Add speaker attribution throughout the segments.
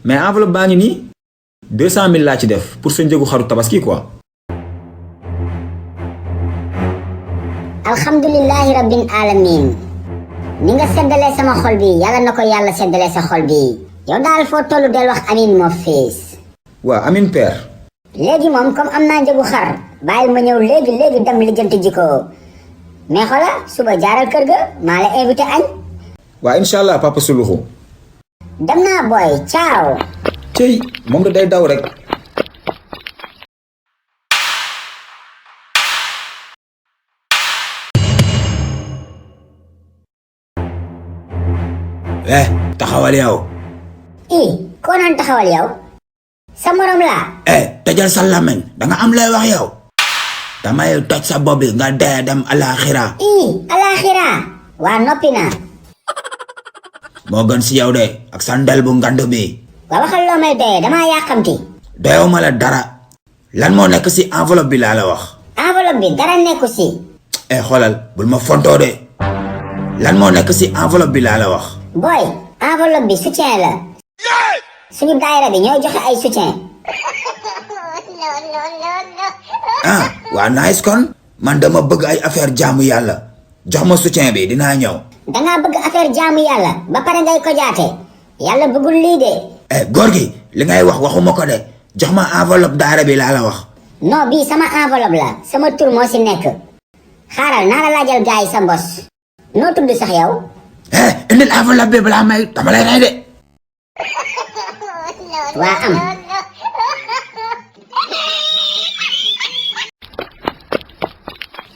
Speaker 1: mais enveloppe baa ngi nii 200 000 laa ci def pour sa njëgu xaru tabaski quoi.
Speaker 2: alhamdulillahi rabbil alamin ni nga seddalee sama xol bi yàlla na ko yàlla seddalee sa xol bi yow daal foo tollu del wax amin moo fees.
Speaker 1: waa amin père.
Speaker 2: léegi moom comme am naa njëgu xar bàyyil ma ñëw léegi dem lijjanti ji ko mais xoola suba jaaral kër ga maa la invité añ.
Speaker 1: waa incha allah papa Suluxu.
Speaker 2: dem naa booy ciao.
Speaker 1: cëy moom da day daw rek. taxawal yow.
Speaker 2: koo naan taxawal yow. sa morom la.
Speaker 1: tëjal sa làmmiñ da nga am lay wax yow. damay toj sa bopp bi nga dee dem alaxira.
Speaker 2: alaxira. waa noppi naa.
Speaker 1: moo gën si yow de ak sa ndel bu ngand bi.
Speaker 2: waa waxal loo may dee damaa yàqamti.
Speaker 1: doyuma la dara. lan moo nekk si enveloppe bi laa la wax.
Speaker 2: enveloppe bi dara nekku si.
Speaker 1: xoolal bul ma fontoo de. lan moo nekk si enveloppe bi laa la wax.
Speaker 2: boy enveloppe bi soutien la. suñu daayira bi ñooy joxe ay soutien.
Speaker 1: waa nice kon. man dama bëgg ay affaire jaamu yàlla. jox ma soutien bi dinaa ñëw.
Speaker 2: dangaa bëgg affaire jaamu yàlla ba pare ngay ko jaate. yàlla bëggul lii de.
Speaker 1: góor gi li ngay wax waxuma ko de. jox ma enveloppe daara bi laa la wax.
Speaker 2: non bii sama enveloppe la sama tur moo si nekk. xaaral naa la laajal gars yi sa mbos. noo tudd sax yow.
Speaker 1: indil enveloppe bi balaa may dama lay rey de.
Speaker 2: waa am.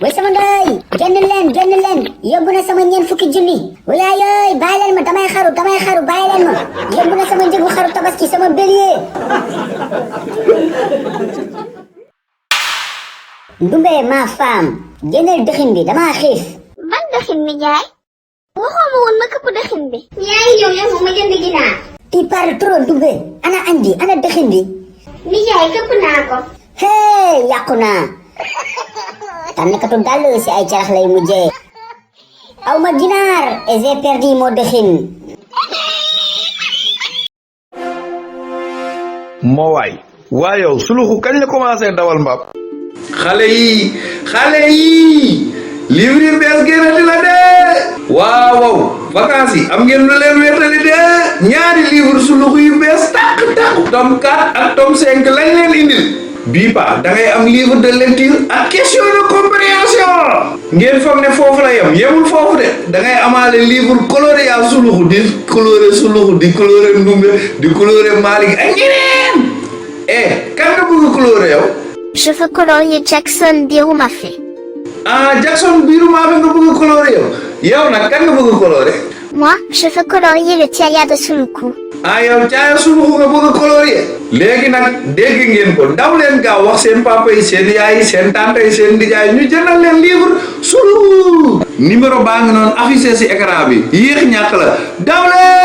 Speaker 2: way sama ndey génn leen yóbbu na sama ñeent fukki junni. wayaayooy bàyyi leen ma damay xaru bàyyi leen ma yóbbu na sama njëgu xaru tabaski sama bélier. Ndumbe ma femme génneel dëxin bi damaa xiif.
Speaker 3: ban dëxin mi jaay. waxoo ma woon ma këpp dëxin bi. yaa ngi ñëw yow ma jënd ginaar.
Speaker 2: tu parles trop Ndumbe ana añ bi ana dëxin bi.
Speaker 3: mi jaay këpp naa ko.
Speaker 2: hey yàqu naa. tànnkatu dàll si ay carax lay mujjee. aw ma ginaar et j'ai perdu mon dëxin.
Speaker 4: moo waay yow Suluxu kañ la commencé dawal mbaam. xale yi livre yu bees génnati la de. waaw vacances yi am ngeen lu leen wéetali de. ñaari livre Suluxu yu bees tàq tome 4 ak tome 5 lañ leen indil. bii pa da ngay am livre de lecture ak question de compréhension. ngeen foog ne foofu la yemul foofu de da ngay amaale livre coloré yaa Suluxu di coloré Suluxu di coloré Ndumbe di coloré Malick ak ñeneen. kan nga bëgg coloré yow.
Speaker 3: je veux colorier Jackson Birumafé.
Speaker 4: Jackson Birumafé nga bëgg coloré yow nag kan nga bëgg coloré.
Speaker 3: moi je veux colorier le Tiaya de Suluku.
Speaker 4: yow Tiaya Suluku nga bëgg colorier. léegi nag dégg ngeen ko daw leen gaaw wax seen papa yi seen yaay yi seen tante yi seen nijaay ñu jëndal leen livre Suluku. numéro baa ngi noonu affiché si écran bi yéex ñàkk la daw leen.